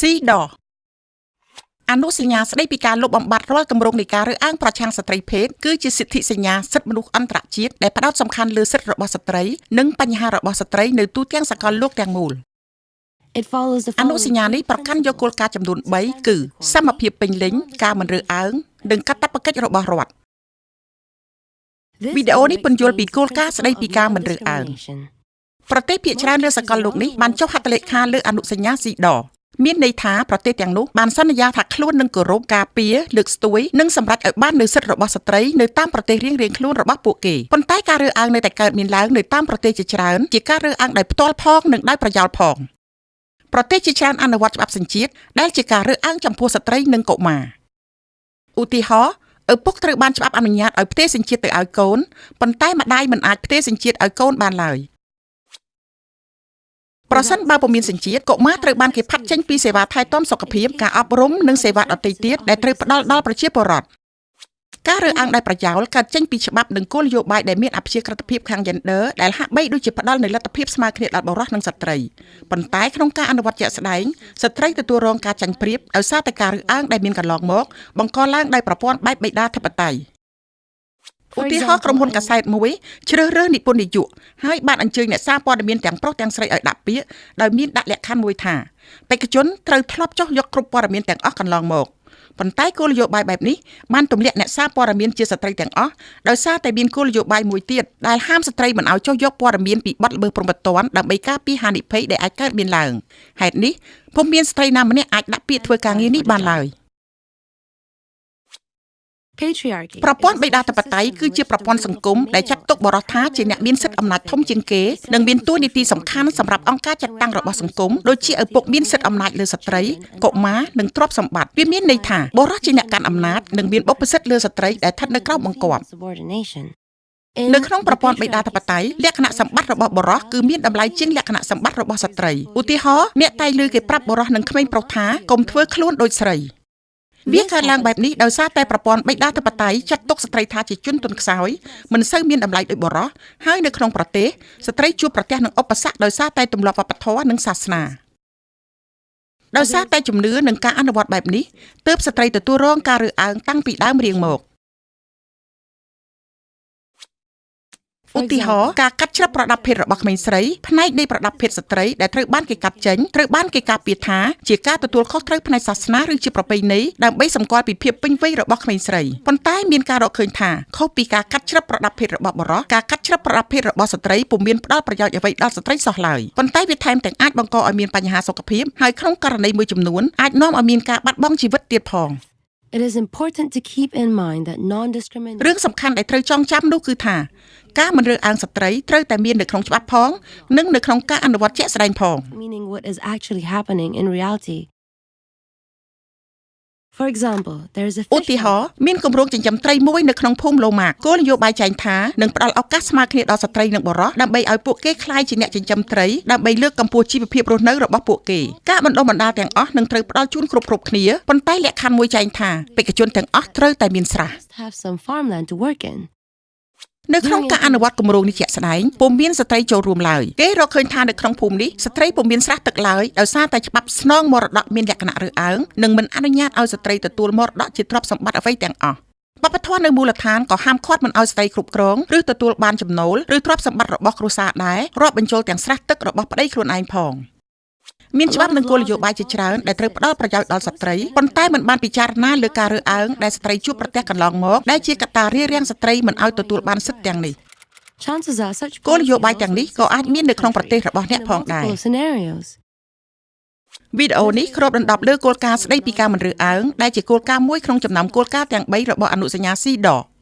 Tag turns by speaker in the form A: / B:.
A: ស៊ីដអនុសញ្ញាស្តីពីការលុបបំបាត់រាល់ទម្រង់នៃការរើសអើងប្រឆាំងស្ត្រីភេទគឺជាសិទ្ធិសញ្ញាសិទ្ធិមនុស្សអន្តរជាតិដែលផ្ដោតសំខាន់លើសិទ្ធិរបស់ស្ត្រីនិងបញ្ហារបស់ស្ត្រីនៅទូទាំងសកលលោកទាំងមូល
B: It follows the
A: អនុសញ្ញានេះប្រកាន់យកគោលការណ៍ចំនួន3គឺសមភាពពេញលេញការមិនរើសអើងនិងកាតព្វកិច្ចរបស់រដ្ឋ វីដេអូនេះពន្យល់ពីគោលការណ៍ស្តីពីការមិនរើសអើង ប្រទេសភាគច្រើនលើសកលលោកនេះបានចុះហត្ថលេខាលើអនុសញ្ញាស៊ីដមានន័យថាប្រទេសទាំងនោះបានសន្យាថាខ្លួននឹងគោរពការពារលើកស្ទួយនិងសម្រេចឲ្យបាននូវសិទ្ធិរបស់ស្ត្រីនៅតាមប្រទេសរៀងៗខ្លួនរបស់ពួកគេប៉ុន្តែការរើសអើងនៅតែកើតមានឡើងនៅតាមប្រទេសជាច្រើនជាការរើសអើងដោយផ្ទាល់ផងនិងដោយប្រយោលផងប្រទេសជាច្រើនអនុវត្តច្បាប់សញ្ជាតិដែលជាការរើសអើងចំពោះស្ត្រីនិងកុមារឧទាហរណ៍ឪពុកត្រូវបានច្បាប់អនុញ្ញាតឲ្យផ្ទេរសញ្ជាតិទៅឲ្យកូនប៉ុន្តែម្ដាយមិនអាចផ្ទេរសញ្ជាតិឲ្យកូនបានឡើយ ប្រសិនបើពុំមានសញ្ជាតិកុមារត្រូវបានគេផាត់ចេញពីសេវាថែទាំសុខភាពការអប់រំនិងសេវាដទៃទៀតដែលត្រូវផ្ដល់ដល់ប្រជាពលរដ្ឋការរើសអើងដោយប្រយោលកើតចេញពីច្បាប់និងគោលនយោបាយដែលមានអព្យាក្រឹតភាពខាង gender ដែលហាក់បីដូចជាផ្ដល់នូវលទ្ធភាពស្មើគ្នាដល់បុរសនិងស្ត្រីប៉ុន្តែក្នុងការអនុវត្តជាក់ស្ដែងស្ត្រីទទួលរងការចាញ់ប្រៀបដោយសារតែការរើសអើងដែលមានកន្លងមកបង្កឡើងដោយប្រព័ន្ធបែបបិតាធិបតេយ្យ ឧទាហរណ៍ក្រុមហ៊ុនកាសែតមួយជ្រើសរើសនិពន្ធនាយកហើយបានអញ្ជើញអ្នកសារព័ត៌មានទាំងប្រុសទាំងស្រីឲ្យដាក់ពាក្យដោយមានដាក់លក្ខខណ្ឌមួយថាបេក្ខជនត្រូវធ្លាប់ចុះយកគ្រប់ព័ត៌មានទាំងអស់កន្លងមកប៉ុន្តែគោលនយោបាយបែបនេះបានទម្លាក់អ្នកសារព័ត៌មានជាស្ត្រីទាំងអស់ដោយសារតែមានគោលនយោបាយមួយទៀតដែលហាមស្ត្រីមិនឲ្យចុះយកព័ត៌មានពីបទល្មើសព្រហ្មទណ្ឌដើម្បីការពារហានិភ័យដែលអាចកើតមានឡើងហេតុនេះពុំមានស្ត្រីណាម្នាក់អាចដាក់ពាក្យធ្វើការងារនេះបានឡើយ
B: Patriarchy
A: ប្រព័ន្ធបេដាធិបតេយ្យគឺជាប្រព័ន្ធសង្គមដែលចាត់ទុកបុរសថាជាអ្នកមានសិទ្ធិអំណាចធំជាងគេនិងមានតួនាទីសំខាន់សម្រាប់អង្គការចាត់តាំងរបស់សង្គមដូចជាឪពុកមានសិទ្ធិអំណាចលើស្ត្រីកុមារនិងទ្រព្យសម្បត្តិវាមានន័យថាបុរសជាអ្នកកាន់អំណាចនិងមានបុព្វសិទ្ធិលើស្ត្រីដែលស្ថិតនៅក្រោមបង្គាប់
B: subordination.
A: នៅក្នុងប្រព័ន្ធបេដាធិបតេយ្យលក្ខណៈសម្បត្តិរបស់បុរសគឺមានតម្លៃជាងលក្ខណៈសម្បត្តិរបស់ស្ត្រីឧទាហរណ៍អ្នកតែងឮគេប្រាប់បុរសនិងក្មេងប្រុសថាកុំធ្វើខ្លួនដូចស្រី វាកើតឡើងបែបនេះដោយសារតែប្រព័ន្ធបេដាធិបតេយ្យចាត់ទុកស្ត្រីថាជាជនទន់ខ្សោយមិនសូវមានតម្លៃដូចបុរសហើយនៅក្នុងប្រទេសស្ត្រីជួបប្រទះនឹងឧបសគ្គដោយសារតែទម្លាប់វប្បធម៌និងសាសនាដោយសារតែជំនឿនិងការអនុវត្តបែបនេះទើបស្ត្រីទទួលរងការរើសអើងតាំងពីដើមរៀងមក ឧទាហរណ៍ការកាត់ជ្រាប់ប្រដាប់ភេទរបស់ក្មេងស្រីផ្នែកនៃប្រដាប់ភេទស្ត្រីដែលត្រូវបានគេកាត់ចេញត្រូវបានគេការពារថាជាការទទួលខុសត្រូវផ្នែកសាសនាឬជាប្រពៃណីដើម្បីសម្គាល់ពីភាពពេញវ័យរបស់ក្មេងស្រីប៉ុន្តែមានការរកឃើញថាខុសពីការកាត់ជ្រាប់ប្រដាប់ភេទរបស់បុរសការកាត់ជ្រាប់ប្រដាប់ភេទរបស់ស្ត្រីពុំមានផ្ដល់ប្រយោជន៍អ្វីដល់ស្ត្រីសោះឡើយប៉ុន្តែវាថែមទាំងអាចបង្កឲ្យមានបញ្ហាសុខភាពហើយក្នុងករណីមួយចំនួនអាចនាំឲ្យមានការបាត់បង់ជីវិតទៀតផង
B: It is important to keep in mind that non-discrimination
A: រឿងសំខាន់ដែលត្រូវចងចាំនោះគឺថាការមិនរើសអើងស្ត្រីត្រូវតែមាននៅក្នុងច្បាប់ផងនិងនៅក្នុងការអនុវត្តជាក់ស្ដែងផង
B: meaning what is actually happening in reality. For example, there is a
A: ឧទាហរណ៍មានគម្រោងចិញ្ចឹមត្រីមួយនៅក្នុងភូមិឡូម៉ាកគោលនយោបាយចែងថានឹងផ្ដល់ឱកាសស្មើគ្នាដល់ស្ត្រីនិងបុរសដើម្បីឲ្យពួកគេក្លាយជាអ្នកចិញ្ចឹមត្រីដើម្បីលើកកម្ពស់ជីវភាពរស់នៅរបស់ពួកគេការបណ្ដុះបណ្ដាលទាំងអស់នឹងត្រូវផ្ដល់ជូនគ្រប់ៗគ្នាប៉ុន្តែលក្ខខណ្ឌមួយចែងថាបេក្ខជនទាំងអស់ត្រូវតែមានស្រះ
B: must have some farmland to work in.
A: នៅក្នុងការអនុវត្តគម្រោងនេះជាក់ស្ដែងពុំមានស្ត្រីចូលរួមឡើយគេរកឃើញថានៅក្នុងភូមិនេះស្ត្រីពុំមានស្រះទឹកឡើយដោយសារតែច្បាប់ស្នងមរតកមានលក្ខណៈរើសអើងនិងមិនអនុញ្ញាតឲ្យស្ត្រីទទួលមរតកជាទ្រព្យសម្បត្តិអ្វីទាំងអស់វប្បធម៌នៅមូលដ្ឋានក៏ហាមឃាត់មិនឲ្យស្ត្រីគ្រប់គ្រងឬទទួលបានចំណូលឬទ្រព្យសម្បត្តិរបស់គ្រួសារដែររាប់បញ្ចូលទាំងស្រះទឹករបស់ប្តីខ្លួនឯងផងមានច្បាប់និងគោលនយោបាយជាច្រើនដែលត្រូវផ្ដល់ប្រយោជន៍ដល់ស្ត្រីប៉ុន្តែមិនបានពិចារណាលើការរើសអើងដែលស្ត្រីជួបប្រទះកន្លងមកដែលជាកត្តារារាំងស្ត្រីមិនឲ្យទទួលបានសិទ្ធិទាំងនេះ
B: Chances are such
A: គោលនយោបាយទាំងនេះក៏អាចមាននៅក្នុងប្រទេសរបស់អ្នកផងដែរ
B: multiple scenarios.
A: វីដេអូនេះគ្របដណ្ដប់លើគោលការណ៍ស្តីពីការមិនរើសអើងដែលជាគោលការណ៍មួយក្នុងចំណោមគោលការណ៍ទាំង3របស់អនុសញ្ញា CEDAW។